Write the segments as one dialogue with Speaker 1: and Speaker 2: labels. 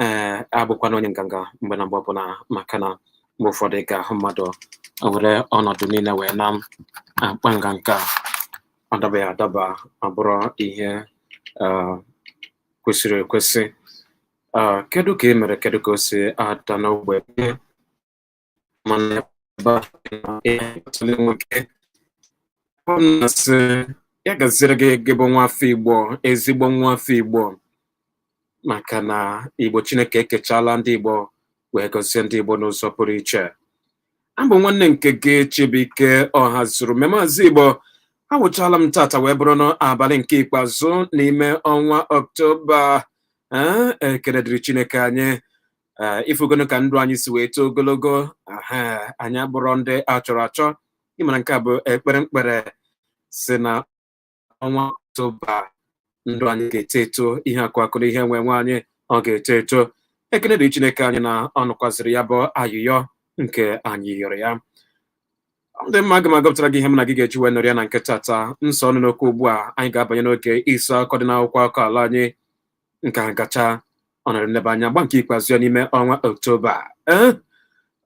Speaker 1: Ee, abụkwana onye nganga mgbe na mgbe ọbụla, maka na mgbe ụfọdụ ị ga-ahụ mmadụ o were ọnọdụ niile wee na akpa nganga ọ dabaghị adaba, ọ bụrụ ihe kwesịrị ekwesị. Kedu ka ị mere? Kedu ka o si ada n'ogbe gị? Mana ebe a nwoke ọ na-asị ya gaziere gị, gị bụ nwa afọ Igbo, ezigbo nwa afọ Igbo, maka na Igbo Chineke ekechala ndị Igbo wee gọzie ndị Igbo n'ụzọ pụrụ iche. Abụ nwanne nke gị, Chibuike Ọhazuru Maazị Igbo. Awụchala m tata wee bụrụ n'abalị nke ikpeazụ n'ime ọnwa Ọktoba. Ee, ekele dịrị Chineke anyị. Ifugonu ka ndụ anyị si wee too ogologo. Aha anyị abụrọ ndị a chọrọ achọ. Ịmara nke a bụ ekpere mkpere si na ọnwa Ọktoba ndụ anyị ga-eto eto, ihe akụ akụ na ihe nwe nwe anyị ọ ga-eto eto. Ekele dị Chineke anyị na ọ nụkwaziri ya bụ ayịyọ nke anyị yọrọ ya. Ọ dị mma, aga m agọpụtara gị ihe m na gị ga-eji wee nọrọ ya na nke tata. Nsọ ọnụ n'okwu ugbu a, anyị ga-abanye n'oge isi akụkọ dị n'akwụkwọ akụkọ ala anyị. Nke a gacha, ọ nọrọ nleba anya gba nke ikpeazụ ya n'ime ọnwa Ọktoba. Ee,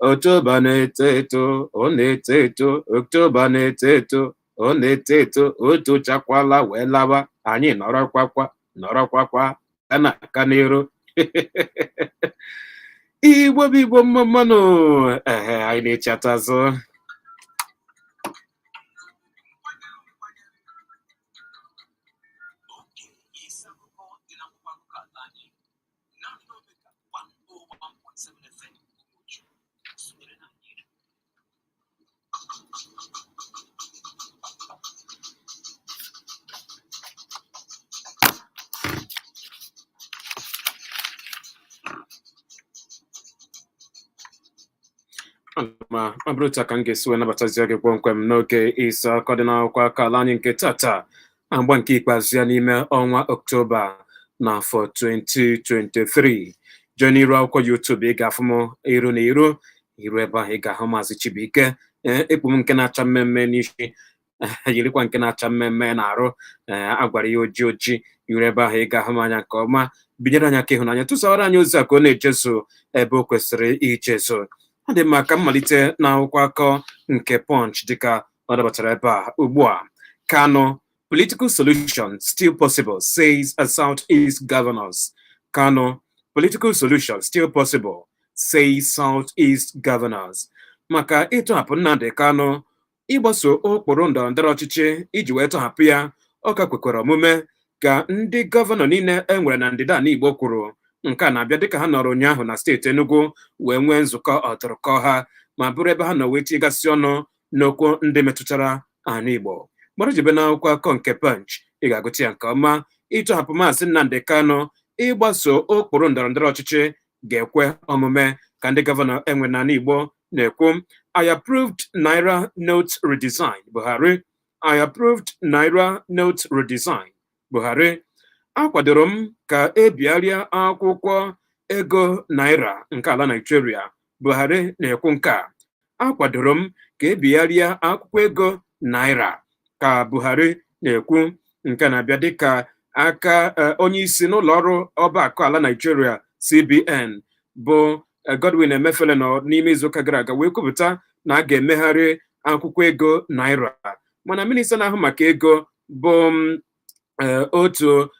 Speaker 1: Ọktoba na-eto eto, ọ na-eto eto, Ọktoba na-eto eto, ọ na-eto eto, o tochakwala wee lawa. Anyị nọrọkwakwa, nọrọkwakwa, a na-aka n'iru. Igbo bụ Igbo, mma mmanụ. Ehe, anyị na-echeta azụ.
Speaker 2: Oge isi akụkọ dị n'akwụkwọ akụkọ ala anyị naanị n'Omega 101.7 FM Umuchu. Sonyere na anyị.
Speaker 1: Ma ọ bụrụ otu a ka m ga-esi wee nabatazie gị kpọmkwem n'oge isi akụkọ dị n'akwụkwọ akụkọ ala anyị nke tata, agba nke ikpeazụ ya n'ime ọnwa Ọktoba n'afọ 2023. Jee n'iru akwụkwọ YouTube, ị ga-afụ m iru na iru iru ebe ahụ. Ị ga-ahụ Maazị Chibuike. Ee, ekpu m nke na-acha mmemme n'isi, yirikwa nke na-acha mmemme na-arụ. Ee, a gwara ya oji oji iru ebe ahụ. Ị ga-ahụ m anya nke ọma. Binyere anyị aka ịhụnanya, tụsawara anyị ozi a ka ọ na-ejezu ebe o kwesịrị ijezu. Ọ dị mma, ka mmalite na akwụkwọ akụkọ nke Punch dịka ọ dabatara ebe a ugbu a. Kanu: "Political solution still possible, says a Southeast governors." Kanu: "Political solution still possible, says Southeast governors." Maka ịtọhapụ Nnamdi Kanu, ịgbaso ụkpụrụ ndọrọ ndọrọ ọchịchị iji wee tọhapụ ya, ọ ka kwekwara omume, ka ndị gọvanọ niile e nwere na ndịda ala Igbo kwuru. Nke a na-abịa dịka ha nọrọ ụnyaahụ na steeti Enugu wee nwee nzukọ ọtụrụkọ ha, ma bụrụ ebe ha nọ wee tigasị ọnụ n'okwu ndị metụtara ala Igbo. Gbara jebe n'akwụkwọ akụkọ nke Punch, ị ga-agụta ya nke ọma. Ịtọhapụ Maazị Nnamdi Kanu, ịgbaso ụkpụrụ ndọrọ ndọrọ ọchịchị ga-ekwe omume, ka ndị gọvanọ enwe n'ala Igbo na-ekwu. "I approved Naira note redesign, Buhari." "I approved Naira note redesign, Buhari." Akwadoro m ka ebigharịa akwụkwọ ego naira nke ala Nigeria, Buhari na-ekwu nke a. Akwadoro m ka ebigharịa akwụkwọ ego naira, ka Buhari na-ekwu. Nke na-abịa dịka aka onye isi n'ụlọ ọrụ ọba akụ ala Nigeria, CBN, bụ Godwin Emefiele nọ n'ime izuụka gara aga wee kwupụta na a ga-emegharị akwụkwọ ego naira. Mana minista na-ahụ maka ego bụ otu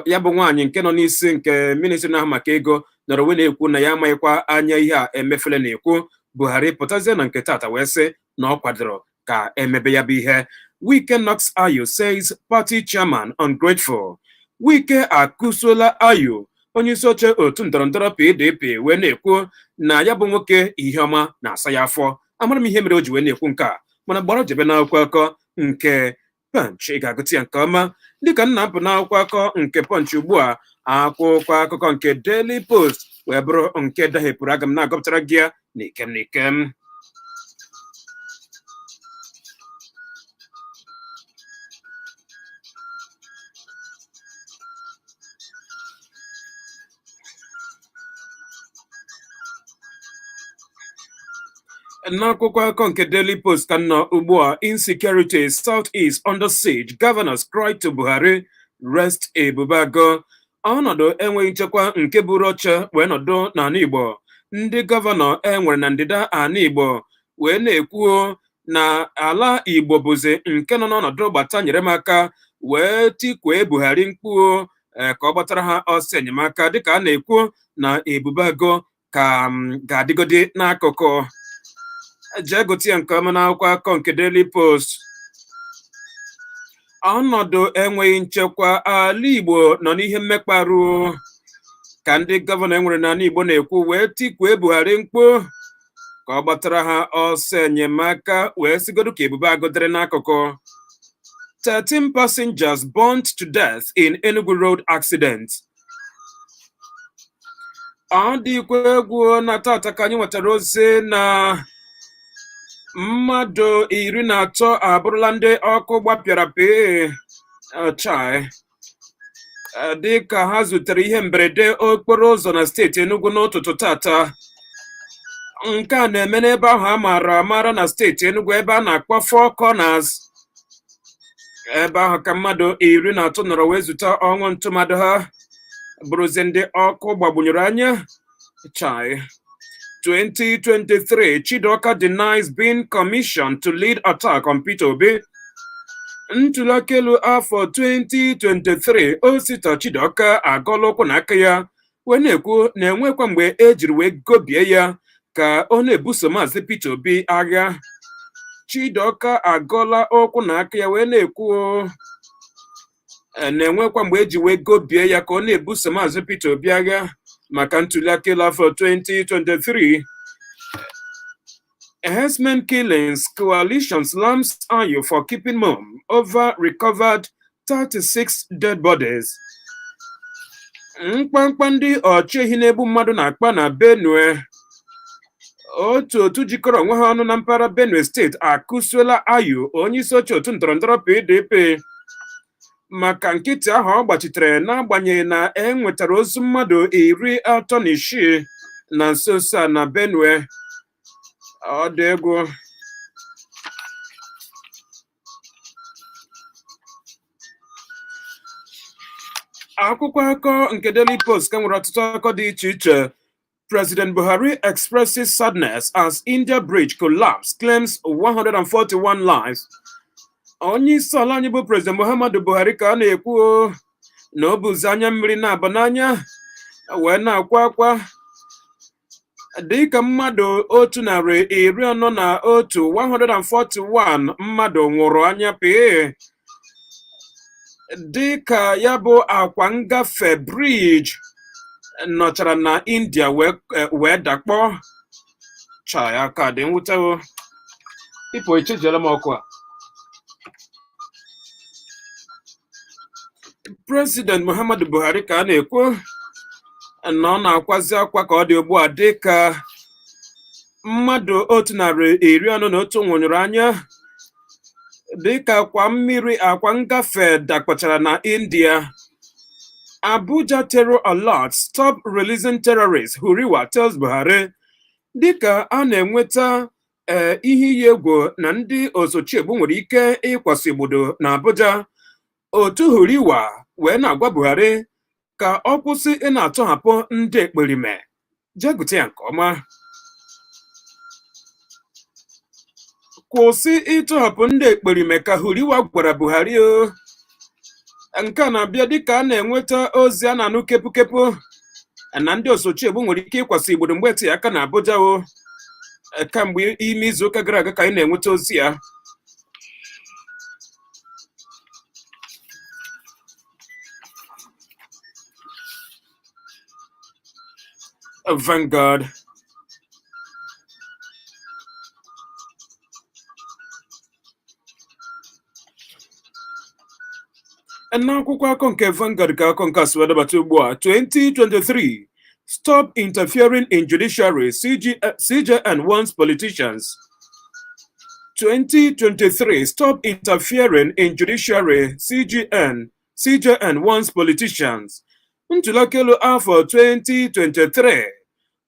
Speaker 1: ya bụ nwaanyị nke nọ n'isi nke ministri na-ahụ maka ego nọrọ wee na-ekwu na ya amaghịkwa anya ihe a Emefiele na-ekwu. Buhari pụtazie na nke tata wee sị na ọ kwadoro ka emebe ya bụ ihe. Wike knocks Ayu, says party chairman ungrateful. Wike akụsuola Ayu, onye isi oche otu ndọrọndọrọ PDP, wee na-ekwu na ya bụ nwoke ihe ọma na-asa ya afọ. Amara m ihe mere o ji wee na-ekwu nke a, mana gbara jebe n'akwụkwọ akụkọ nke Punch, ị ga-agụta ya nke ọma. Dịka m na-apụ n'akwụkwọ akụkọ nke Punch ugbu a, akwụkwọ akụkọ nke Daily Post wee bụrụ nke dahepụrụ, aga m na-agọpụtara gị ya n'ikem n'ikem. N'akwụkwọ akụkọ nke Daily Post ka nọ ugbu a. "Insecurity South East under siege, governors cry to Buhari, arrest Ebubeagu." Ọnọdụ enweghị nchekwa nke buru oche wee nọdụ n'ala Igbo, ndị gọvanọ e nwere na ndịda ala Igbo wee na-ekwuo na ala Igbo bụzi nke nọ n'ọnọdụ gbata nyere m aka, wee tikwee Buhari mkpu ka ọ gbatara ha ọsọ enyemaka, dịka a na-ekwu na Ebubeagụ ka ga-adịgodi n'akụkụ. Jee gụta ya nke ọma n'akwụkwọ akụkọ nke Daily Post. Ọnọdụ enweghị nchekwa, ala Igbo nọ n'ihe mmekparụ, ka ndị gọvanọ enwere n'ala Igbo na-ekwu, wee tikwee Buhari mkpu ka ọ gbatara ha ọsọ enyemaka, wee sigodu ka Ebubeagụ dịrị n'akụkụ. 13 passengers burnt to death in Enugu road accident. Ọ dịkwa egwu na tata ka anyị nwetara ozi na mmadụ 13 abụrụla ndị ọkụ gbapịara pee chai dịka ha zutere ihe mberede okporo ụzọ na steeti Enugu n'ụtụtụ tata. Nke a na-eme n'ebe ahụ a maara amara na steeti Enugu, ebe a na-akpọ Four Corners. Ebe ahụ ka mmadụ 13 nọrọ wee zute ọnwụ ntụmadụ ha, bụrụzie ndị ọkụ gbagbunyere anya chai. 2023, Chidoka denies being commissioned to lead attack on Peter Obi. Ntụliaka elu afọ 2023, Osita Chidoka agọla ụkwụ n'aka ya wee na-ekwu na enwekwa mgbe ejiri wee gobie ya ka ọ na-ebuso Maazị Peter Obi agha. Chidoka agọla ụkwụ n'aka ya wee na-ekwu na-enwekwa mgbe eji wee gobie ya ka ọ na-ebuso Maazị Peter Obi agha maka ntụliaka elu afọ 2023. Herdsmen killings coalition slams Ayu for keeping mum over recovered 36 dead bodies. Mkpamkpa ndị ọchịehi na-egbu mmadụ na-akpa na Benue. Otu otu jikọrọ onwe ha ọnụ na mpaghara Benue Steeti akụsuola Ayu, onye isi oche otu ndọrọndọrọ PDP, maka nkịtị ahụ ọ gbachitere n'agbanyeghị na e nwetara ozu mmadụ 36 na nso nso a na Benue. Ọ dị egwu. Akwụkwọ akụkọ nke Daily Post ka nwere ọtụtụ akụkọ dị iche iche. President Buhari expresses sadness as India bridge collapse claims 141 lives. Onye isi ala anyị bụ President Muhammadu Buhari ka a na-ekwu na o buzi anya mmiri na-aba n'anya wee na-akwa akwa dịka mmadụ 141, 141 mmadụ nwụrụ anya pee dịka ya bụ akwa ngafe bridge nọchara na India wee dakpọ. Chai, aka dị mwute o. Ipo echejiela m ọkụ a. President Muhammadu Buhari ka a na-ekwu na ọ na-akwazi akwa ka ọ dị ugbu a dịka mmadụ 141 nwụnyụrụ anya dịka akwa mmiri, akwa ngafe dakpọchara na India. Abuja terror alert: stop releasing terrorists, Huriwa tells Buhari. Dịka a na-enweta ee ihe iyi egwu na ndị osochiegbu nwere ike ịkwasị obodo na Abuja, otu Huriwa wee na-agwa Buhari ka ọ kwụsị ị na-atọhapụ ndị ekperime. Jee gụta ya nke ọma. Kwụsị ịtọhapụ ndị ekperime, ka Huriwa gwara Buhari o. Nke a na-abịa dịka a na-enweta ozi a na-anụ kepụkepụ na ndị osochiegbu nwere ike ịkwasị igbodo mgbe etinye aka na Abuja o. Kamgbe ime izuụka gara aga ka anyị na-enweta ozi ya. Vanguard. N'akwụkwọ akụkọ nke Vanguard ka akụkọ nke a si wee dabata ugbu a. 2023, stop interfering in judiciary, CG, CJN warns politicians. 2023, stop interfering in judiciary, CGN, CJN warns politicians. Ntụliaka elu afọ 2023,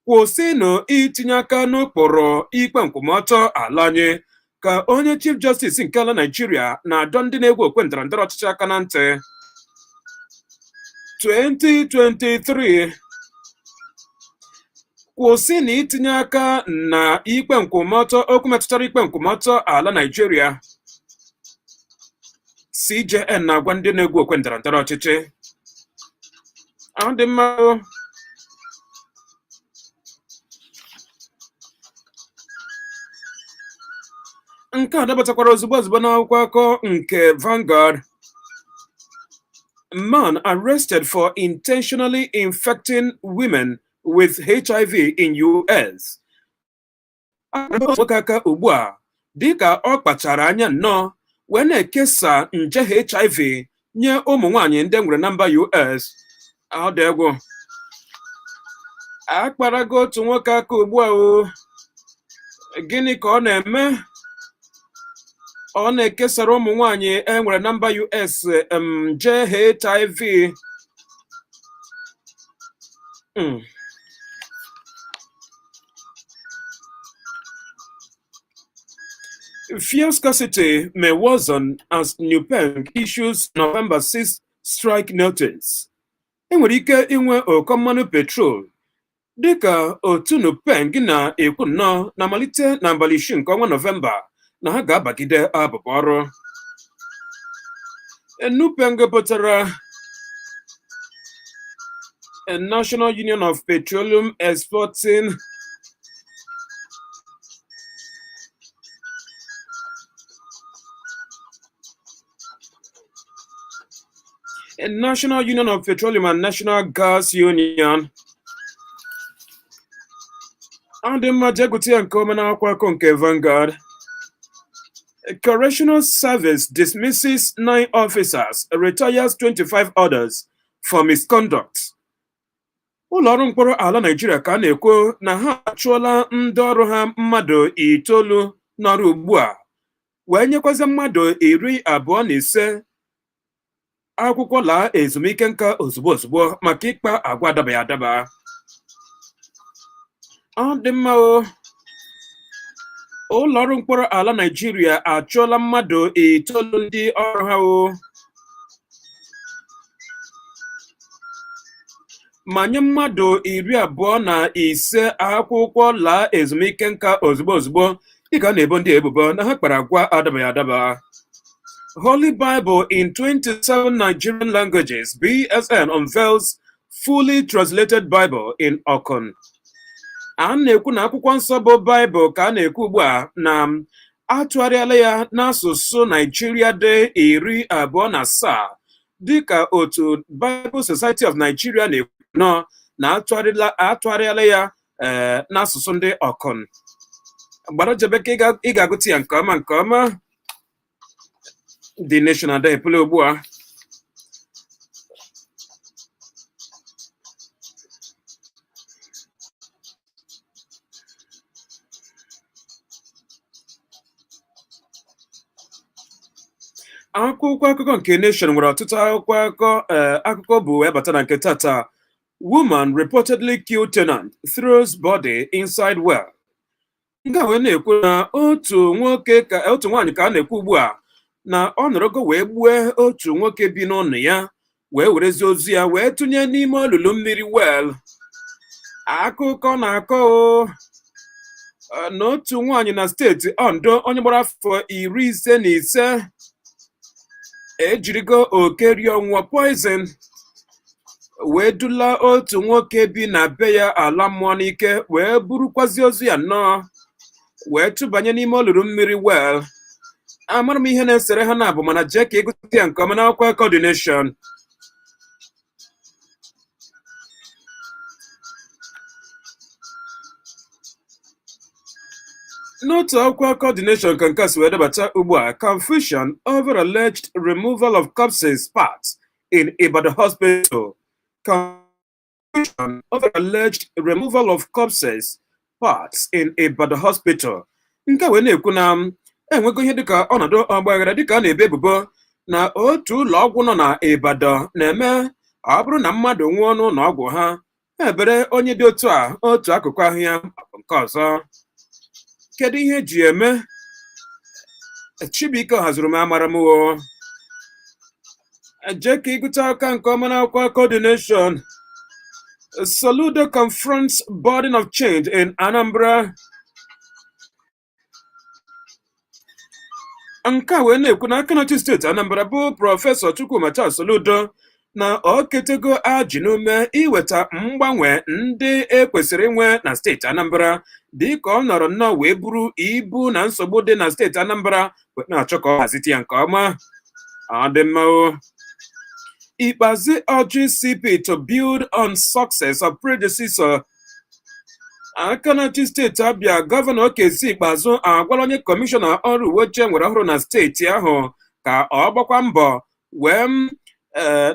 Speaker 1: kwụsịnụ itinye aka n'ụkpụrụ ikpe nkwụmọtọ ala anyị, ka onye Chief Justice nke ala Naijiria na-adọ ndị na-egwu okwe ndọrọndọrọ ọchịchị aka na ntị. 2023. Kwụsị na itinye aka na ikpe nkwụmọtọ, okwu metụtara ikpe nkwụmọtọ ala Naịjirịa. CJN na-agwa ndị na-egwu okwe ndọrọndọrọ ọchịchị. Ọ dị mma o. Nke a dabatakwara ozugbo ozugbo n'akwụkwọ akụkọ nke Vanguard. Man arrested for intentionally infecting women with HIV in US. Nwoke aka ugbu a dịka ọ kpachara anya nnọọ wee na-ekesa nje HIV nye ụmụ nwaanyị ndị nwere na mba US. Ọ dị egwu. Akparago otu nwoke aka ugbu a o. Gịnị ka ọ na-eme? Ọ na-ekesara ụmụ nwaanyị e nwere na mba US nje HIV. Fuel scarcity may worsen as NUPENG issues November 6 strike notice. Enwere ike inwe ụkọ mmanụ petrol dịka otu NUPENG na-ekwu nnọọ na malite n'abalị 6 nke ọnwa Nọvemba na ha ga-abagide abụbọ ọrụ. NUPENG pụtara National Union of Petroleum Exporting National Union of Petroleum and National Gas Union. Ọ dị mma, jee gụta ya nke ọma n'akwụkwọ akụkọ nke Vanguard. Correctional Service dismisses 9 officers, retires 25 others for misconduct. Ụlọ ọrụ mkpọrọ ala Naịjirịa ka a na-ekwu na ha achụọla ndị ọrụ ha mmadụ 9 n'ọrụ ugbu a, wee nyekwazi mmadụ 25 akwụkwọ laa ezumike nka ozugbo ozugbo maka ịkpa agwa adabaghị adaba. Ọ dị mma o. Ụlọ ọrụ mkpọrọ ala Naịjirịa achụọla mmadụ 9 ndị ọrụ ha o, ma nye mmadụ 25 akwụkwọ laa ezumike nka ozugbo ozugbo dịka a na-ebo ndị ebubo na ha kpara agwa adabaghị adaba. Holy Bible in 27 Nigerian languages, BSN unveils fully translated Bible in Okun. A na-ekwu na akwụkwọ nsọ bụ Baịbụl ka a na-ekwu ugbu a na atụgharịala ya n'asụsụ Naijiria dị 27, dịka otu Bible Society of Nigeria na-ekwu nọ na atụgharịala ya n'asụsụ ndị Ọkọn. Gbara jebe ka ị ga-agụta ya nke ọma nke ọma. The National Day pụla ugbu a. Akwụkwọ akụkọ nke Nation nwere ọtụtụ akwụkwọ akụkọ akụkọ bụ wee bata na nke tata. Woman reportedly killed tenant, throws body inside well. Nke a wee na-ekwu na otu nwoke ka otu nwaanyị ka a na-ekwu ugbu a na ọ nọrọgo wee gbue otu nwoke bi n'ụlọ ya, wee werezie ozu ya wee tụnye n'ime olulu mmiri well. Akụkọ na-akọ o na otu nwaanyị na steeti Ondo, onye gbara afọ 55, ejirigo oke rie ọnwụọ poison wee dula otu nwoke bi na be ya ala mmụọ n'ike, wee burukwazi ozu ya nnọọ wee tụbanye n'ime olulu mmiri well. Amara m ihe na-esere ha na-abụ, mana jee ka ịgụta ya nke ọma n'akwụkwọ akụkọ The Nation. N'otu akwụkwọ akụkọ The Nation ka nke a si wee debata ugbu a: Confusion over alleged removal of corpses parts in Ibadan Hospital. Confusion over alleged removal of corpses parts in Ibadan Hospital. Nke a wee na-ekwu na enwego ihe dịka ọnọdụ ọgbaghara, dịka a na-ebe ebubo na otu ụlọ ọgwụ nọ na Ibadan na-eme ọ bụrụ na mmadụ nwụọ n'ụlọ ọgwụ ha, ebere onye dị otu a otu akụkụ ahụ ya nke ọzọ. Kedu ihe eji eme? Chibuike haziri m amara m o. Jee ka ịgụta aka nke ọma n'akwụkwọ akụkọ The Nation. Soludo confronts burden of change in Anambra. Nke a wee na-ekwu na aka na-achị steeti Anambra bụ Prọfesọ Chukwuma Charles Soludo na o ketego ajị n'ume iweta mgbanwe ndị ekwesịrị inwe na steeti Anambra, dịka ọ nọrọ nnọọ wee buru ibu na nsogbu dị na steeti Anambra wee na-achọ ka ọ hazite ya nke ọma. Ọ dị mma o. Ikpeazu urges CP to build on success of predecessor. Aka na-achị steeti Abịa, Gọvanọ Okezie Ikpeazụ, agwala onye kọmishọna ọrụ uwe ojii nwere ọhụrụ na steeti ahụ ka ọ gbakwa mbọ wee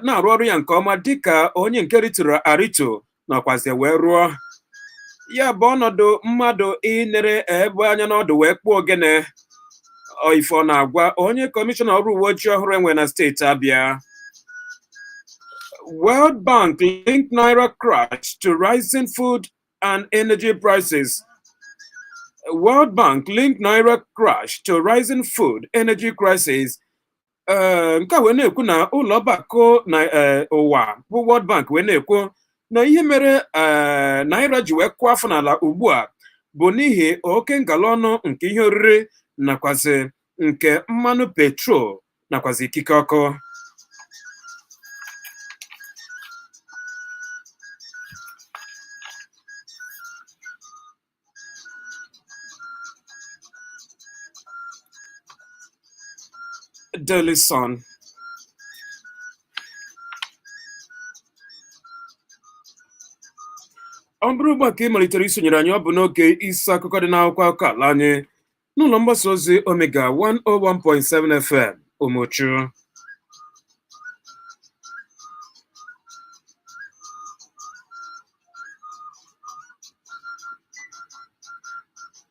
Speaker 1: na-arụ ọrụ ya nke ọma dịka onye nke ritụrụ arịtụ nakwazi wee rụọ ya bụ ọnọdụ mmadụ inere ebe anya n'ọdụ wee kpụọ ogene. Ife ọ na-agwa onye kọmishọna ọrụ uwe ojii ọhụrụ enwe na steeti Abịa. World Bank linked Naira crash to rising food and energy prices. World Bank linked Naira crash to rising food energy crisis. Nke a wee na-ekwu na ụlọ ọgbakọ na ụwa bụ World Bank wee na-ekwu na ihe mere naira ji wee kụọ afọ n'ala ugbu a bụ n'ihi oke ngala ọnụ nke ihe oriri nakwazi nke mmanụ petrol nakwazi ikike ọkụ. Daily Sun. Ọ bụrụ ugbu a ka ị malitere isonyere anyị, ọ bụ n'oge isi akụkọ dị n'akwụkwọ akụkọ ala anyị n'ụlọ mgbasa ozi Omega 101.7 FM Umuchu.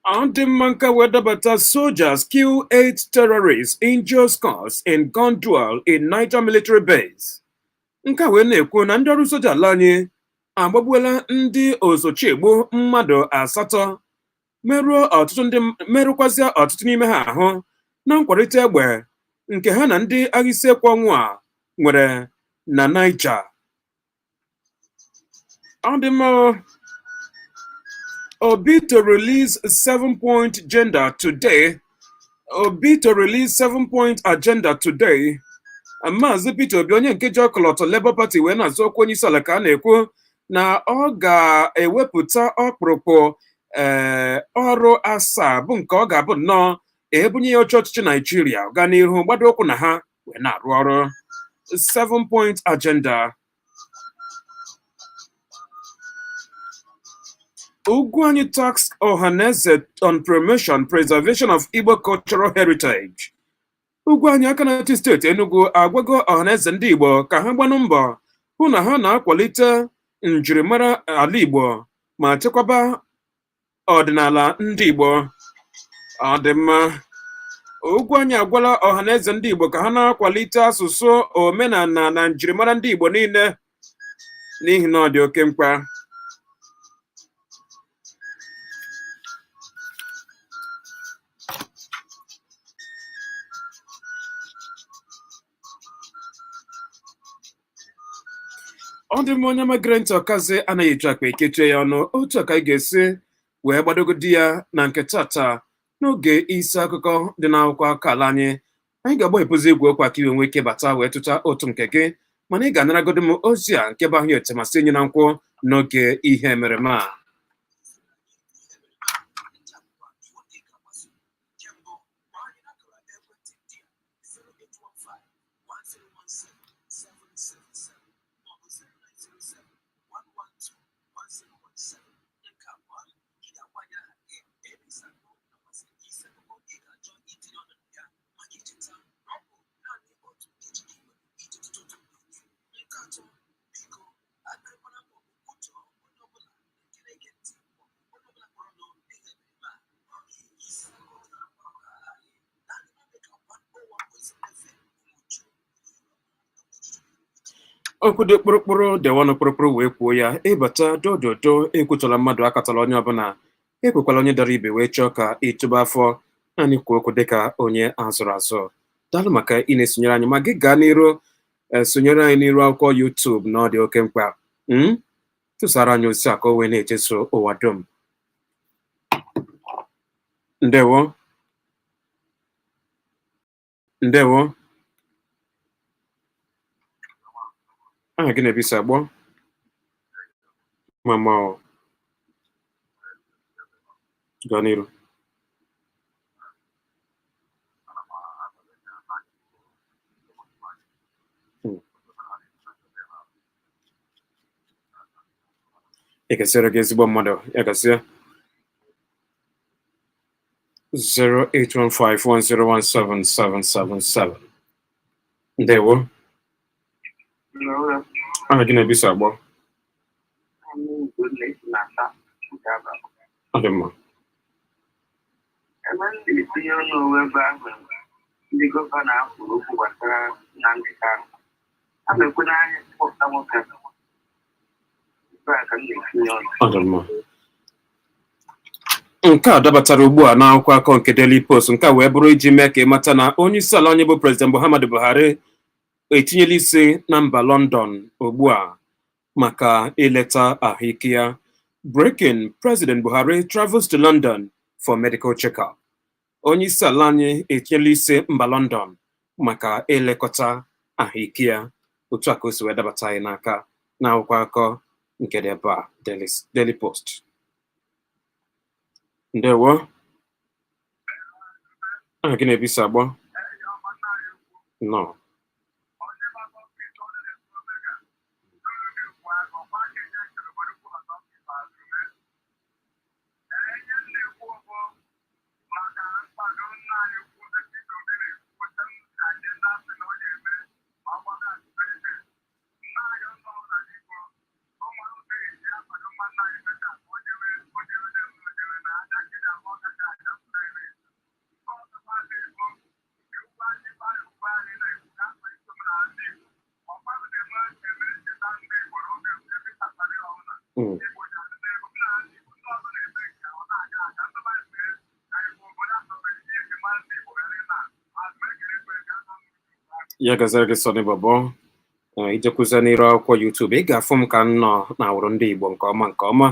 Speaker 1: Ọ dị mma, nka wee dabata. Soldiers kill eight terrorists, injure scores in gun duel in Niger military base. Nke a wee na-ekwu na ndị ọrụ soja ala anyị agbagbuola ndị osochiegbu mmadụ asatọ, merụọ ọtụtụ ndị, merụkwazịa ọtụtụ n'ime ha ahụ na nkwalite egbe nke ha na ndị agha isiekwu ọnwụ a nwere na Niger. Ọ dị mma. Obi to release 7-point agenda today. Obi to release 7-point agenda today. Maazị Peter Obi, onye nke ji ọkọlọtọ Labour Party wee na-azọ ọkwa onye isi ala, ka a na-ekwu na ọ ga-ewepụta ọkpụrụkpụ ọrụ asaa bụ nke ọ ga-abụ nnọọ ebunye ya oche ọchịchị Naijiria, gaa n'ihu gbado ụkwụ na ha wee na-arụ ọrụ. 7-point agenda. Ugwuanyi task Ohaneze on promotion, preservation of Igbo cultural heritage. Ugwuanyi, aka na-achị steeti Enugu, agwago Ọhaneze ndị Igbo ka ha gbanụ mbọ hụ na ha na-akwalite njirimara ala Igbo ma chekwaba ọdịnala ndị Igbo. Ọ dị mma. Ugwuanyi agwala Ọhaneze ndị Igbo ka ha na-akwalite asụsụ, omenala na njirimara ndị Igbo niile, n'ihi na ọ dị oke mkpa. Ọ dị mma, onye magere ntị, ọkazi anaghị eji akpa ekechie ya ọnụ. Otu a ka anyị ga-esi wee gbadogodi ya na nke tata n'oge isi akụkọ dị n'akwụkwọ akụkọ ala anyị. Anyị ga-agbahepụzi igwe okwu aka iwe nwee ike bata wee tụta otu nke gị, mana ị ga-anaragodi m ozi a nke bụ ahụ etemasị enyi na nkwụ n'oge ihe emereme a.
Speaker 2: Ndị a bụkwa iwu ndị ị ga-agbaso. Nke mbụ, kpọọ anyị n'akara ekwentị ndị a: 0815 1017 777 maọbụ 0907 112 1017. Nke abụọ, ị ga-agwa anyị aha gị, ebe isi akpọ, nakwasị isi akụkọ ị ga-achọ itinye ọnụ na ya, maka icheta na ọ bụ naanị otu nkeji ka ị nwere iji tụta ụtụ nke gị. Nke atọ, biko akparịkwana maọbụ kwutọọ onye ọbụla nke na-ege ntị maọbụ onye ọbụla kpọrọ nụ n'ihe emereme a n'oge isi akụkọ dị n'akwụkwọ akụkọ ala anyị, naanị n'Omega 101.7 FM Umuchu.
Speaker 1: Okwu dị kpụrụkpụrụ dewanụ kpụrụkpụrụ wee kwuo ya. Ịbata dododo, ekwutọla mmadụ, akatala onye ọbụla, ekwekwala onye dara ibe wee chọọ ka ịtụba afọ. Naanị kwuo okwu dịka onye azụrụ azụ. Daalụ maka ị na-esonyere anyị, ma gị gaa n'iru. Sonyere anyị n'iru akwụkwọ YouTube na ọ dị oke mkpa. Tụsara anyị ozi a ka o wee na-echeso ụwa dum. Ndewo, ndewo. Aha gị na-ebisa agbọ mama ọ gaa n'iru. Ị gasịrị gị ezigbo mmadụ ya gasịa. 08151017777. Ndewo. Aha gị na-ebisa agbọ. Ọ dị mma.
Speaker 3: Ebe ndị etinye ọnụ onwe ebe ahụ, ndị gọvanọ ahụ kwuru okwu gbasara Nnamdi Kanu. A na-ekwe n'anya kpọpụta nwoke a. Ebe a ka m na-etinye ọnụ.
Speaker 1: Ọ dị mma. Nke a dabatara ugbu a n'akwụkwọ akọ nke Daily Post. Nke a wee bụrụ iji mee ka ị mata na onye isi ala anyị bụ President Muhammadu Buhari etinyela isi na mba London ugbu a maka ileta ahụike ya. Breaking: President Buhari travels to London for medical checkup. Onye isi ala anyị etinyela isi mba London maka ilekọta ahụike ya. Otu a ka o si wee dabata anyị n'aka n'akwụkwọ akọ nke dị ebe a, Daily Post. Ndewo. Aha gị na-ebisa agbọ. Nọ. Ya gazara gị, Sọnị Bọbọ. Ijekwuza n'iru akwụkwọ YouTube, ị ga-afụ m ka m nọ na awụrụ ndị Igbo nke ọma nke ọma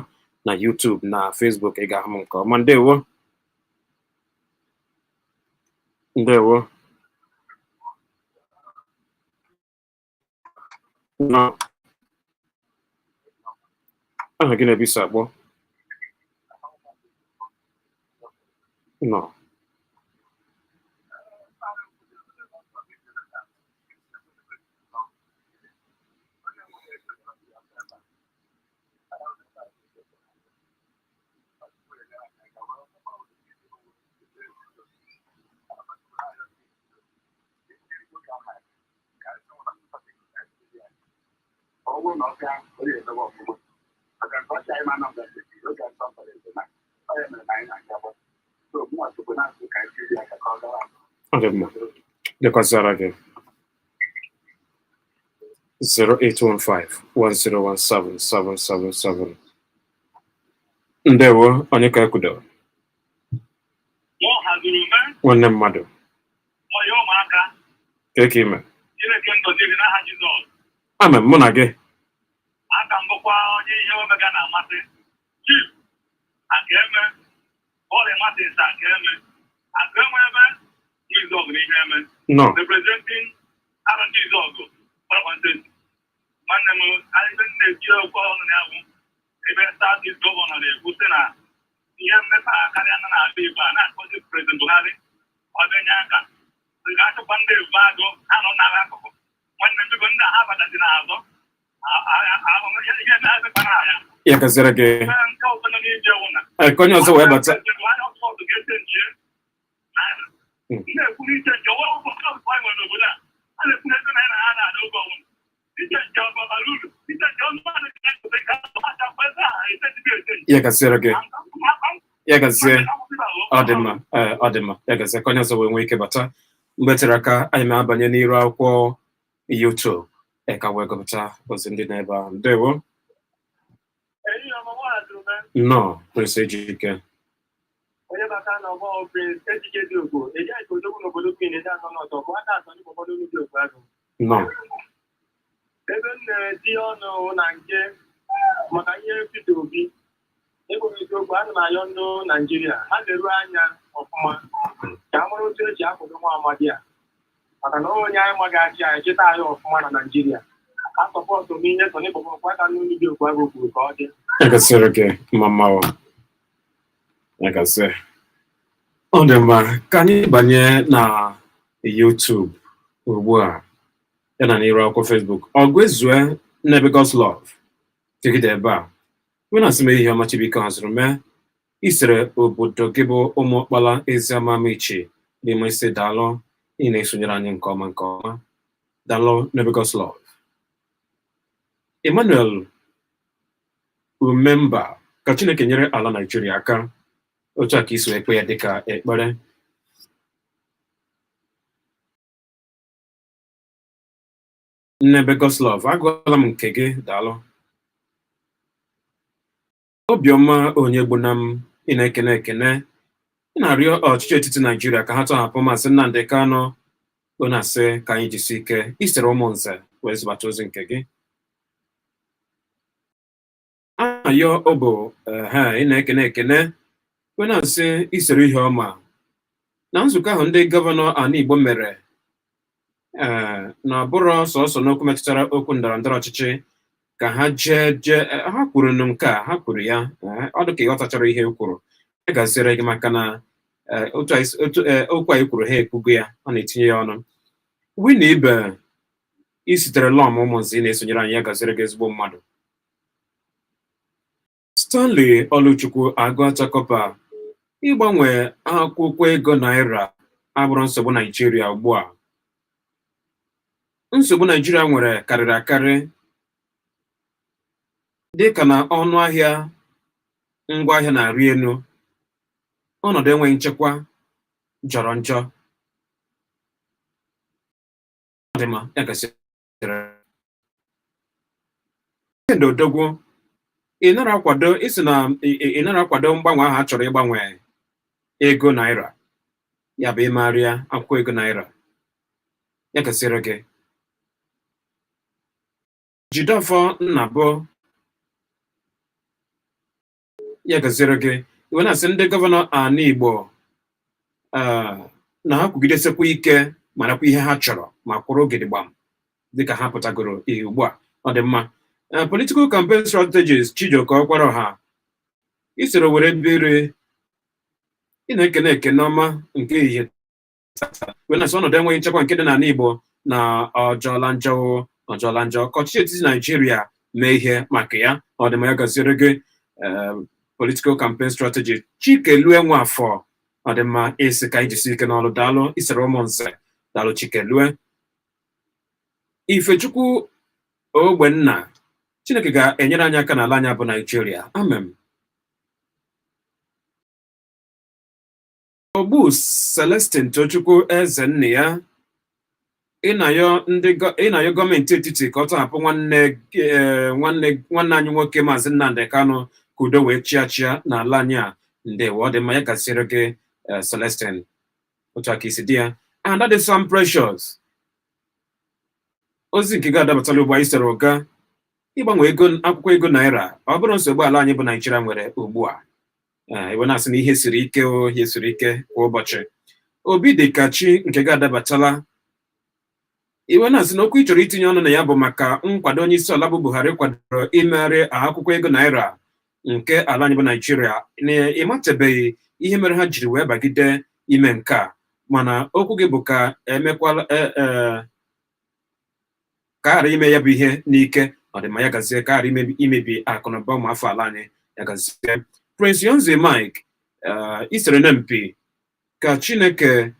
Speaker 1: na YouTube na Facebook. Ị ga-ahụ m nke ọma. Ndewo, ndewo. Nọ. Aha gị na-ebisa akpọ. Nọ.
Speaker 3: Ọ bụrụ na ọ gaa, ọ ga-emewe ọfụma. Maka nke ọchị anyị ma Anambra Steeti, oge nsọ fọrọ eze na ọ ya mere na anyị na-agakwa. So mụnwa sokwa na-asụ ka anyị jiri aka ka ọ gawa.
Speaker 1: Ọ dị mma. Dịkwazara gị. 08151017777. Ndewo, onye ka ekwudo?
Speaker 4: Mụ haziri ume.
Speaker 1: Nwanne mmadụ.
Speaker 4: Ọya ụmụaka.
Speaker 1: Ka ka ime.
Speaker 4: Chineke ngọzi gị n'aha Jizọs.
Speaker 1: Amen, mụ na gị.
Speaker 4: Aka m bụkwa onye ihe omega na-amasị. Chief Akeme, Paul Martins Akeme, Akeme ebe Izọgụ na ihe eme.
Speaker 1: Nọ.
Speaker 4: Representing Arọ Izọgụ, Kpakpanteti. Nwanne m, ebe m na-eji okwu ọnụ na ya bụ ebe South East Gọvanọ na-ekwu sị na ihe mmepe karịa na n'ala Igbo a na-akpọzi President Buhari ọ bịanye aka. Ị ga-achọkwa ndị ebu agụ ha nọ n'ala akụkụ. Nwanne m, biko, ndị a ha batazi n'azụ. Ihe na-emekpara ya.
Speaker 1: Ya gaziri gị.
Speaker 4: Nke ọzọ nọ n'ije wụ na
Speaker 1: Ka onye ọzọ wee bata.
Speaker 4: Na-ekwu n'iche nche ọwa ụbọchị ọzọ anyị nwere n'obodo a a na-ekwu na ego naira ha na-ada oge ọnwụ iche nche ọbara uru iche nche ọnụ mmadụ ga-ekute ka acha mkpesa ha echejibi echeji.
Speaker 1: Ya gaziri gị. Ya gazie. Ọ dị mma. Ee, ọ dị mma. Ya gazie ka onye ọzọ wee nwee ike bata. Mgbe tere aka anyị na-abanye n'iru akwụkwọ YouTube. Ka wee gụpụta ozi ndị n'ebe ahụ. Ndewo. Nnọọ, Prince Ejike.
Speaker 4: Onye bata n'ọgbọ Prince Ejike dị ogbo eji anyị ka odogwu n'obodo Queen ede atọ n'ọtọ bụ aka atọ n'igbo ụfọdụ ndị okwu agụ.
Speaker 1: Nnọọ.
Speaker 5: Ebe m na-etinye ọnụ na nke maka ihe Peter Obi, ịbụrụ eziokwu, ana m ayọ ndị Naijiria ha leruo anya ọfụma ka a mara otu eji akwado nwa amadi a, maka na onye anyị maghị achị anyị chịta anyị ọfụma na Naijiria. A support m ihe so n'ịkpọkpọ aka n'olu dị okwu agụ kwuru ka ọ dị.
Speaker 1: Ya gị mma mma o. Ya gasị. Ọ dị mma ka anyị banye na YouTube ugbu a, ya na n'iru akwụkwọ Facebook. Ọgụ ezue n'ebe God's Love jegide ebe a wee na-asị m ihe ọma Chibuike haziri mee isere obodo gị bụ Ụmụọkpala Eziamamichi n'ime isi. Daalụ, ị na-esonyere anyị nke ọma nke ọma. Daalụ n'ebe God's Love. Emmanuel Umemba, ka Chineke nyere ala Naijiria aka. Otu a ka isi wee kpe ya dịka ekpere. Nnebe God's Love, agụọla m nke gị, daalụ. Obiọma onye gbuna m, ị na-ekene ekene, ị na-arịọ ọchịchị etiti Naijiria ka ha tọhapụ Maazị Nnamdi Kanu, ọ na-asị ka anyị jisi ike. Isere ụmụnze wee zibata ozi nke gị. Ayọ ọbụ ha, ị na-ekene ekene wee na-asị isere ihe ọma na nzukọ ahụ ndị gọvanọ ala Igbo mere, ee, na ọ bụrụ sọsọ n'okwu metụtara okwu ndọrọ ndọrọ ọchịchị ka ha jee jee ha kwuru nụ nke a ha kwuru ya. Ọ dị ka ịghọtachara ihe e kwuru. E gaziere gị maka na otu okwu anyị kwuru ha ekwugo ya, ọ na-etinye ya ọnụ. Wina ibe isitere lọm ụmụnzi na-esonyere anyị, ya gaziere gị, ezigbo mmadụ. Stanley Oluchukwu Agụatakọpa, ịgbanwe akwụkwọ ego naira abụrụ nsogbu Naijiria ugbu a. Nsogbu Naijiria nwere karịrị akarị, dịka na ọnụ ahịa ngwaahịa na-arị elu, ọnọdụ enweghị nchekwa jọrọ njọ. Ọ dị mma, ya gasịrị. Ndị odogwu, ị nara akwado isi na ị nara akwado mgbanwe ahụ a chọrọ ịgbanwe ego naira, ya bụ ịmagharịa akwụkwọ ego naira. Ya gasịrị gị. Jideofor Nnabụ, ya gaziere gị. Iwe na-asị ndị gọvanọ ala Igbo na ha kwugidesikwa ike, marakwa ihe ha chọrọ, ma kwụrụ gidigbam dịka ha pụtagoro ihe ugbu a. Ọ dị mma. Political campaign strategies Chijioke Ọkwaraọha, isoro were biri, ị na-ekene ekene ọma nke ehihie tata, wee na-asị ọnọdụ enweghị nchekwa nke dị n'ala Igbo na ọjọọla njọ, ọjọọla njọ, ka ọchịchị etiti Naijiria mee ihe maka ya. Ọ dị mma, ya gaziere gị, political campaign strategy Chikelue Nwafọ. Ọ dị mma, isi ka anyị jisi ike n'ọrụ. Daalụ, isere ụmụnze. Daalụ, Chikelue. Ifechukwu Ogbenna, Chineke ga-enyere anyị aka n'ala anyị bụ Naijiria, amen. Ogbu Celestin Tochukwu eze nna ya, ị na-ayọ gọọmenti etiti ka ọ tọhapụ nwanne nwanne nwanne anyị nwoke Maazị Nnamdi Kanu, ka udo wee chịa chịa n'ala anyị a. Ndewo, ọ dị mma, ya gaziere gị, Celestin. Otu aka isi dị ya. And that is some precious ozi nke gị adabatala ugbu a. Isere ụga ịgbanwe ego akwụkwọ ego naira ọ bụrụ nsogbu ala anyị bụ Naijiria nwere ugbu a. Ebe na-asị na ihe siri ike, o ihe siri ike kwa ụbọchị. Obi dị ka chi nke gị adabatala. Iwe na-asị na okwu ị chọrọ itinye ọnụ na ya bụ maka nkwado onye isi ala bụ Buhari kwadoro imegharị akwụkwọ ego naira nke ala anyị bụ Naijiria, na ịmatebeghị ihe mere ha jiri wee bagide ime nke a, mana okwu gị bụ ka emekwala ka a ghara ime ya bụ ihe n'ike. Ọ dị mma, ya gazie. Ka a ghara imebi akụnụba ụmụafọ ala anyị. Ya gazie. Prince Yonzi Mike, isere na mpi ka Chineke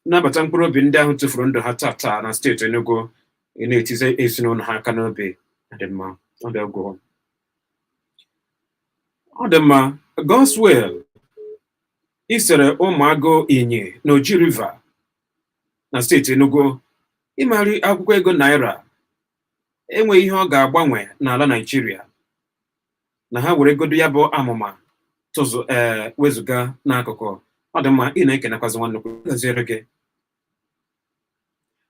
Speaker 1: nabata mkpụrụ obi ndị ahụ tụfuru ndụ ha tata na steeti Enugu. Ị na-etizi ezinụlọ ha aka n'obi. Ọ dị mma, ọ dị ọgwụ, ọ dị mma. Godswill, isere ụmụagụ Inyi na Oji River na steeti Enugu, ịmagharị akwụkwọ ego naira enweghị ihe ọ ga-agbanwe n'ala Naịjirịa, na ha were godo ya bụ amụma tụzụ ee wezụga n'akụkụ. Ọ dị mma, ị na-ekenekwazi nwanne, gaziere gị.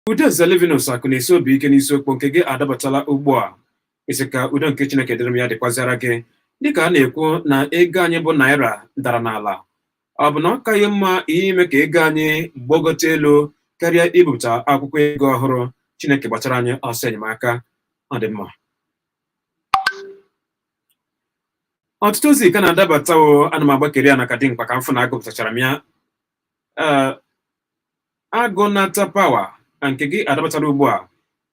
Speaker 1: Udeze Livinus akụ na-esi obi ike n'isiokwu nke gị adabatala ugbu a. Isi ka udo nke Chineke dịrị m ya dịkwazara gị. Dịka a na-ekwu na ego anyị bụ naira dara n'ala, ọ bụ na ọ kaghị mma ime ka ego anyị gbagote elu karịa ibipụta akwụkwọ ego ọhụrụ? Chineke gbatara anyị ọsọ enyemaka. Ọ dị mma. Ọtụtụ ozi ka na-adabatawo, ana m agbakeri ya na ka dimkpa ka m fụ na agụpụtachara m ya. Ee, agụnata pawa nke gị adabatara ugbu a.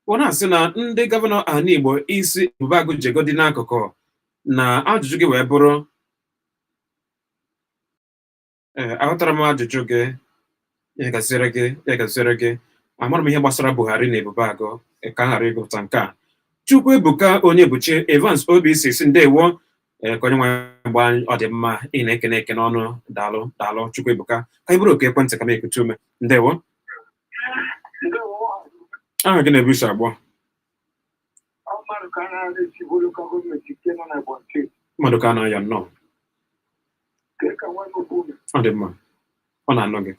Speaker 1: Ọ na-asị na ndị gọvanọ ala Igbo isi Ebubeagụ jego dị n'akụkụ na ajụjụ gị wee bụrụ. Ee, aghọtara m ajụjụ gị. Ya gaziere gị, ya gaziere gị. Amara m ihe gbasara Buhari na Ebubeagụ ka m ghara ịgụpụta nke a. Chukwuebuka Onyebuchi Evans OBC si ndewo. Ee, ka onye nwe gbaa ọ dị mma ị na-ekene ekene ọnụ. Daalụ, daalụ Chukwuebuka. Ka anyị bụrụ oke ekwentị ka m ekute ume. Ndewo. Aha gị na-ebu isi agbọ. Mmadụ ka na-ayọ nnọọ. Ọ dị mma. Ọ na-anụ gị.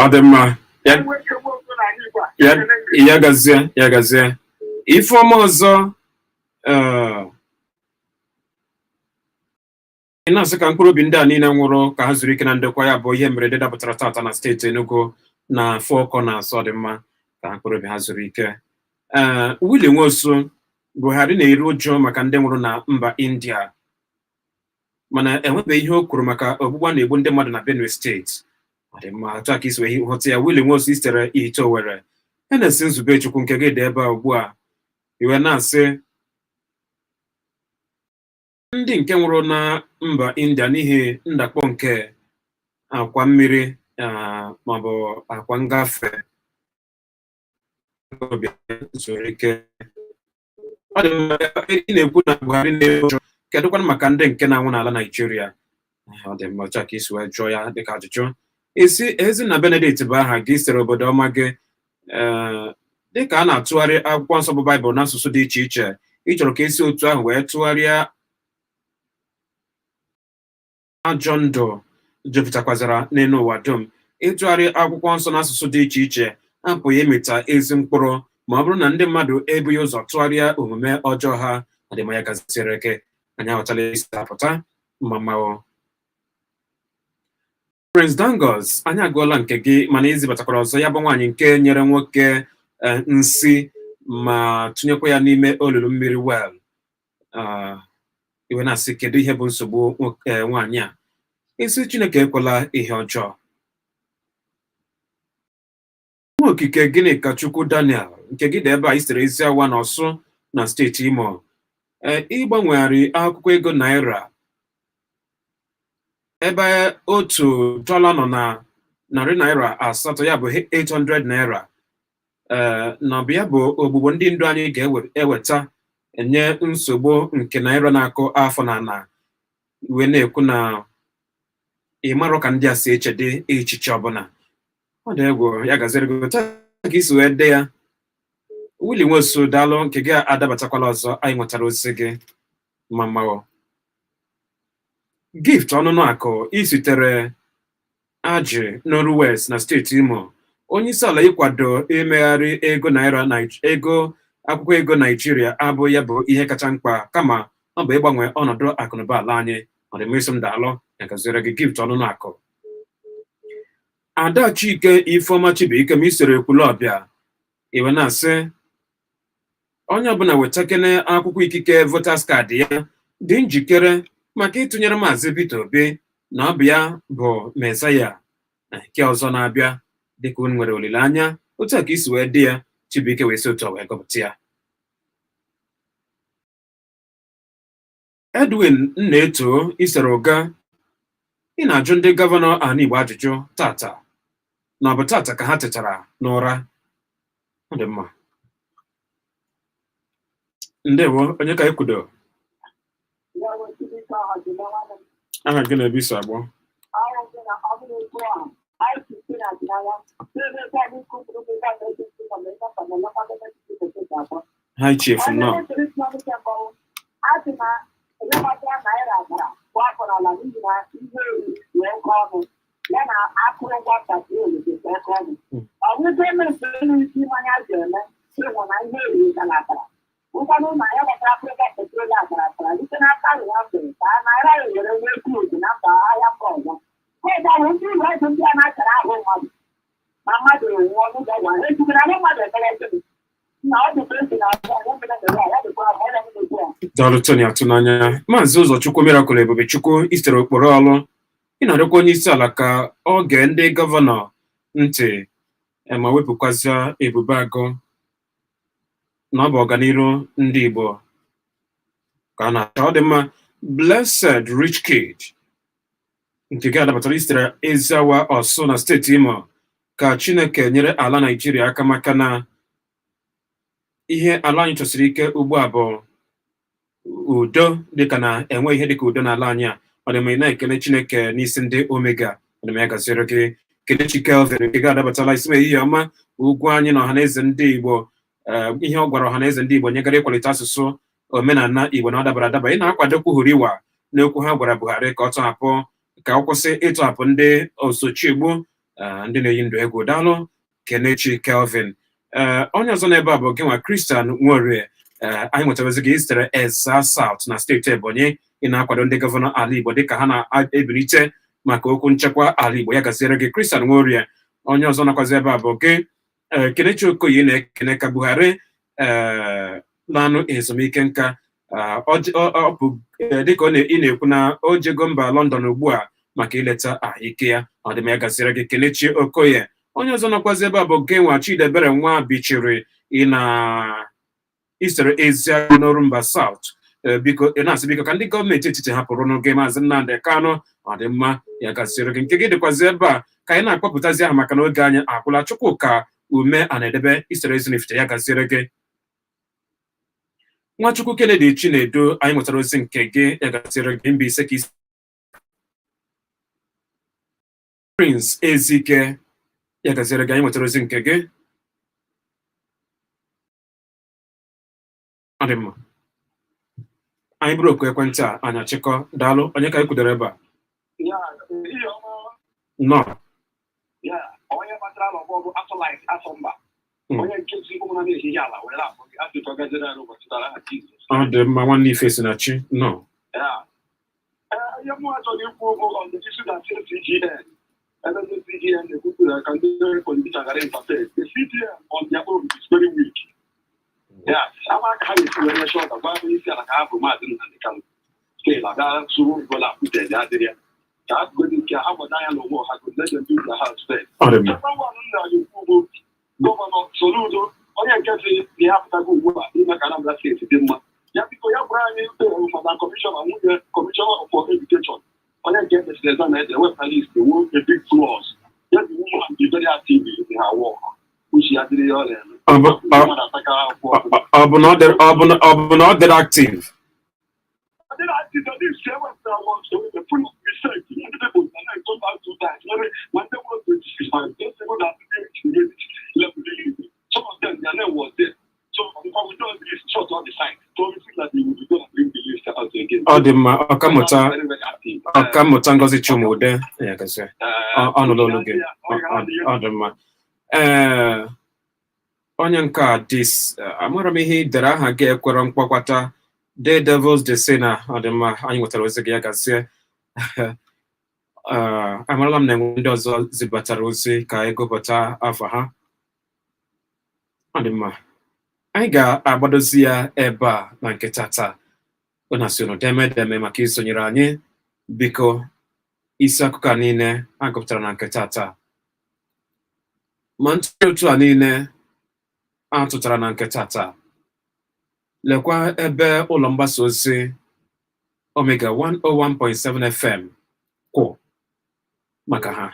Speaker 1: Ọ dị mma. Ya gazie, ya gazie. Ifeọma ọzọ, ị na-asị ka mkpụrụ obi ndị a niile nwụrụ ka ha zuru ike na ndokwa. Ya bụ ihe mberede dapụtara tata na steeti Enugu na Four Corners. Ọ dị mma ka mkpụrụ obi ha zuru ike. Ee, Willie Nwosu, Buhari na-eru ụjọ maka ndị nwụrụ na mba India, mana enwebeghị ihe o kwuru maka ogbugbu a na-egbu ndị mmadụ na Benue steeti. Ọ dị mma, otu a ka isi wee hụta ya. Willie Nwosu sitere Ihite Owerri. Ernest Nzubechukwu nke gị dị ebe a ugbu a. Iwe na-asị ndị nke nwụrụ na mba India n'ihi ndakpọ nke akwa mmiri maọbụ akwa ngafe zuru ike. Ọ dị mma. Ị na-ekwu na Buhari na-eru ụjọ, kedụkwanụ maka ndị nke na-anwụ n'ala Naịjirịa? Ọ dị mma, otu a ka isi wee jụọ ya dịka ajụjụ. Isi Ezinna Benedict bụ aha gị, sitere obodo ọma gị. Ee, dịka a na-atụgharị akwụkwọ nsọ bụ Baịbụl n'asụsụ dị iche iche, ị chọrọ ka esi otu ahụ wee tụgharịa ajọ ndụ jupụtakwazara n'elu ụwa dum. Ịtụgharị akwụkwọ nsọ n'asụsụ dị iche iche apụghị ịmịta ezi mkpụrụ ma ọ bụrụ na ndị mmadụ ebughị ụzọ tụgharịa omume ọjọọ ha. Adịmanya gaziere gị. Anyị aghọtala isi apụta mma mma. Prince Dangos, anyị agụọla nke gị, mana izibatakwara ọzọ. Ya bụ nwaanyị nke nyere nwoke nsi ma tụnyekwa ya n'ime olulu mmiri wel. Iwe na-asị kedu ihe bụ nsogbu nwaanyị a? Isi Chineke ekwela ihe ọjọọ. Nwa okike gịnị ka Chukwu Daniel nke gị dị ebe a isitere ezi awa na Ọsụ na steeti Imo. Ee, ịgbanwegharị akwụkwọ ego naira ebe otu dọla nọ na ₦800, ya bụ 800 naira. Ee, na ọ bụ ya bụ ogbugbo ndị ndu anyị ga-eweta nye nsogbu nke naira na-akụ afọ na ala. Wee na-ekwu na ị marọ ka ndị a si echede echiche ọbụla. Ọ dị egwu. Ya gaziere gị. Otu a ka isi wee dee ya. Willie Nwosu, daalụ, nke gị adabatakwala ọzọ. Anyị nwetara ozi gị ma mma. Gift ọnụnụ akụ isitere Ajị n'Oru West na steeti Imo. Onye isi ala ịkwado imegharị ego naira, ego akwụkwọ ego Naijiria abụ ya bụ ihe kacha mkpa, kama ọ bụ ịgbanwe ọnọdụ akụnụba ala anyị. Ọ dị mma, m daalụ, ya gaziere gị, Gift ọnụnụ akụ. Ada Chike Ifeọma Chibuike ma isoro Ekwulọbịa, iwe na-asị onye ọbụla wetakene akwụkwọ ikike voters card ya dị njikere maka ịtụnyere Maazị Peter Obi na ọ bụ ya bụ Mezaya na nke ọzọ na-abịa, dịka unu nwere olileanya. Otu a ka isi wee dị ya. Chibuike wee si otu a wee gọpụta ya. Edwin Nnaeto isoro ụga, ị na-ajụ ndị gọvanọ ala Igbo ajụjụ tata na ọ bụ tata ka ha tetara n'ụra. Ọ dị mma. Ndewo, onye ka ekwudo? Aha gị na-ebi isi agbọ. Hi Chief, nnọọ.
Speaker 3: Ọ bụ gọọmenti enweghị ike ịmanya ga-eme ịhụ na ihe eriri galatara ụfọdụ na ya gbasara Afrịka petrol agbara akpara site n'aka rịa kwere ka a naira were nwee krudu na mba ahịa mba ọzọ. Kọdụ ndị ụlọ ọgwụ ndị a na-achara ahụ mmadụ ma mmadụ nwụọ n'ụzọ ọgwụ ahụ ejigoro ahụ mmadụ ekpere ekpere na ọ dị presi na azụ ahụ mere mere ya dịkwa ahụ ọrịa na-ekwu ya.
Speaker 1: Daalụ Tony Atụnanya. Maazị Ụzọchukwu Miracle Ebubechukwu istere okporo ọlụ. Ị na-arịọkwa onye isi ala ka ọ gee ndị gọvanọ ntị ma wepụkwazịa ebube agụ na ọ bụ ọganiru ndị Igbo ka a na-achọ. Ọ dị mma. Blessed Rich Kid nke gị adabatara isitere Eziawa Ọsụ na steeti Imo, ka Chineke nyere ala Naijiria aka maka na ihe ala anyị chọsiri ike ugbu a bụ udo, dịka na enwe ihe dịka udo n'ala anyị a. Ọ dị mma, ị na-ekele Chineke n'isi ndị Omega. Ọ dị mma, ya gaziere gị. Kelechi Kelvin nke gị adabatala isi m ehihie ọma, ugwu anyị na ọhaneze ndị Igbo. Ihe ọ gwara ọhaneze ndị Igbo nyegara ịkwalite asụsụ, omenala Igbo na ọ dabara adaba. Ị na-akwadokwu Huriwa n'okwu ha gwara Buhari ka ọ tọhapụ, ka ọ kwụsị ịtọhapụ ndị osochiegbu, ndị na-eyi ndụ egwu. Daalụ, Kelechi Kelvin. Ee, onye ọzọ n'ebe a bụ gị nwa, Christian Nworie. Ee, anyị nwetara ozi gị sitere Eza South na steeti Ebonyi. Ị na-akwado ndị gọvanọ ala Igbo dịka ha na-ebilite maka okwu nchekwa ala Igbo. Ya gaziere gị, Christian Nworie. Onye ọzọ nakwazi ebe a bụ gị, ee, Kelechi Okoye, na-ekene ka Buhari ee lanụ ezumike nka. Ọ bụ dịka ị na-ekwu na o jego mba London ugbu a maka ileta ahụike ya. Ọ dị m, ya gaziere gị, Kelechi Okoye. Onye ọzọ nọkwazi ebe a bụ gị nwa, Chidebere nwa bichiri. Ị na isere ezi agụ n'ọrụ mba South. Biko, ị na-asị biko ka ndị gọọmenti etiti hapụrụ n'oge Maazị Nnamdị Kanụ. Ọ dị mma, ya gaziere gị. Nke gị dịkwazi ebe a ka anyị na-akpọpụtazi aha maka na oge anyị agwụla. Chukwuka Ume a na-edebe isere Ezinifite, ya gaziere gị. Nwachukwu Kennedy Chinedu, anyị nwetara ozi nke gị, ya gaziere gị. Mbaise ka isi. Prince Ezike, ya gaziere gị, anyị nwetara ozi nke gị. Ọ dị mma, anyị bụrụ oku ekwentị a, anyị achịkọ. Daalụ. Onye ka anyị kwudoro ebe a?
Speaker 4: Ya, ihe ọma.
Speaker 1: Nnọọ.
Speaker 4: Ya, onye kpatara n'ọgbọ bụ Asọlit Asọmba. Onye nke si ụmụna na-ehihie ala were afọ gị asị ka ọ gaziere ya n'ụbọchị tara aha Jizọs.
Speaker 1: Ọ dị mma, nwanne Ife si na chi, nnọọ.
Speaker 4: Ya. Ee, ihe mụ chọrọ ikwu bụ on the issue that say CGN, ebe ndị CGN na-ekwupụta ka ndị politician ghara interfere. The CGN on their own is very weak. Yes, ama ka ha ga-esi wee nyesha ọda gwa onye isi ala ka ha bụ Maazị Nnamdi Kanu still aga suru Bola Ahmed adịrị ya ka ha godi nke ha gwada ya n'onwe ha go let them do their house first.
Speaker 1: Ọ dị mma.
Speaker 4: Second one m na-ekwu bụ Gọvanọ Soludo, onye nke si na ya apụtago ugbu a ime ka Anambra Steeti dị mma. Ya biko, ya gwara anyị maka kọmishọna, nwunye kọmishọna for education, onye nke emesịrị exam ede wepụta list wuo a big clause. Ya the woman be very active in her work, uche ya dịrị ya ọ na-eme. Mmadụ ataka akwụkwọ.
Speaker 1: Ọ bụ na ọ dịrị active?
Speaker 4: Then I think that this wepụtara one so the full of mistake. Many people and I come out to that. When they were 26, those people that didn't level, some of them, their name was there. So we don't this short on the side, promising that they will be going to bring the list out again.
Speaker 1: Ọ dị mma, ọkammụta.
Speaker 4: Very, very active.
Speaker 1: Ọkammụta Ngozi Chumude, ya gazie. Ọ nụla olu gị. Ọ dị mma. Ee, onye nke a dis amara m ihe ị dere aha gị ekwere mkpọkwata. The Devils de Sena, ọ dị mma, anyị nwetara ozi gị, ya gazie. Ee, amarala m na enwe ndị ọzọ zibatara ozi ka anyị gụpụta afọ ha. Ọ dị mma, anyị ga-agbadozi ya ebe a na nke tata. Ọ na-asị unu deme deme maka isonyere anyị. Biko, isi akụkọ a niile a gụpụtara na nke tata, ma ntụnye otu a niile a tụtara na nke tata, lekwa ebe ụlọ mgbasa ozi Omega 101.7 FM kwụ maka ha.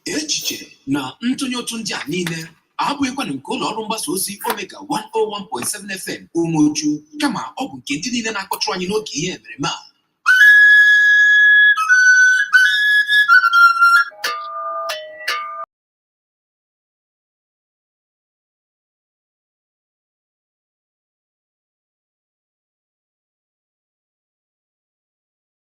Speaker 2: Echiche na ntụnye ụtụ ndị a niile Abụghịkwanụ nke ụlọ ọrụ mgbasa ozi Omega 101.7 FM Umuochu, kama ọ bụ nke ndị niile na-akpọtụrụ anyị n'oge ihe emereme a.